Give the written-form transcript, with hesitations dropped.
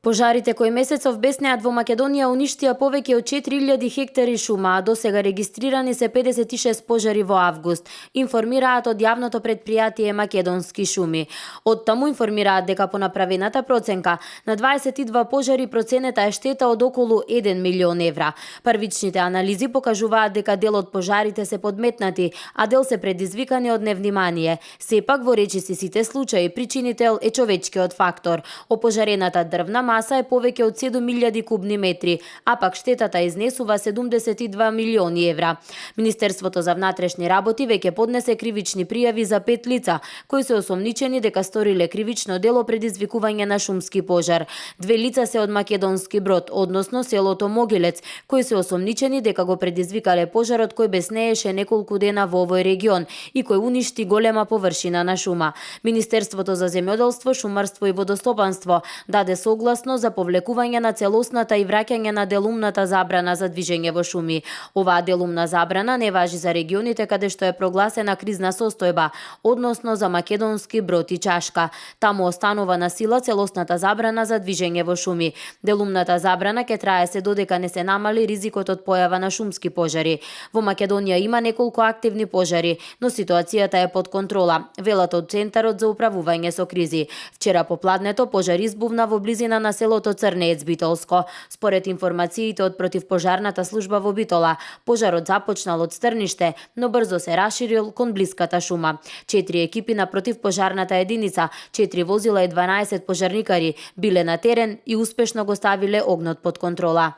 Пожарите кои месецов беснеат во Македонија уништија повеќе од 4000 хектари шума, а досега регистрирани се 56 пожари во август, информираат од јавното претпријатие Македонски шуми. Од таму информираат дека по направената проценка на 22 пожари проценета е штета од околу 1 милион евра. Првичните анализи покажуваат дека дел од пожарите се подметнати, а дел се предизвикани од невнимание. Сепак во речиси сите случаи причинител е човечкиот фактор. Опожарената дрвна маса е повеќе од 7000 кубни метри, а пак штетата изнесува 72 милиони евра. Министерството за внатрешни работи веќе поднесе кривични пријави за 5 лица, кои се осомничени дека сториле кривично дело предизвикување на шумски пожар. 2 лица се од Македонски Брод, односно селото Могилец, кои се осомничени дека го предизвикале пожарот кој беснееше неколку дена во овој регион и кој уништи голема површина на шума. Министерството за земјоделство, шумарство и водостопанство даде согласно за повлекување на целосната и враќање на делумната забрана за движење во шуми. Оваа делумна забрана не важи за регионите каде што е прогласена кризна состојба, односно за Македонски Брод и Чашка. Таму останува на сила целосната забрана за движење во шуми. Делумната забрана ќе трае се додека не се намали ризикот од појава на шумски пожари. Во Македонија има неколку активни пожари, но ситуацијата е под контрола, велат од Центарот за управување со кризи. Вчера попладнето пожар избувна во близина на селото Црнеец Битолско. Според информациите од противпожарната служба во Битола, пожарот започнал од Стрниште, но брзо се расширил кон блиската шума. 4 екипи на противпожарната единица, 4 возила и 12 пожарникари биле на терен и успешно го ставиле огнот под контрола.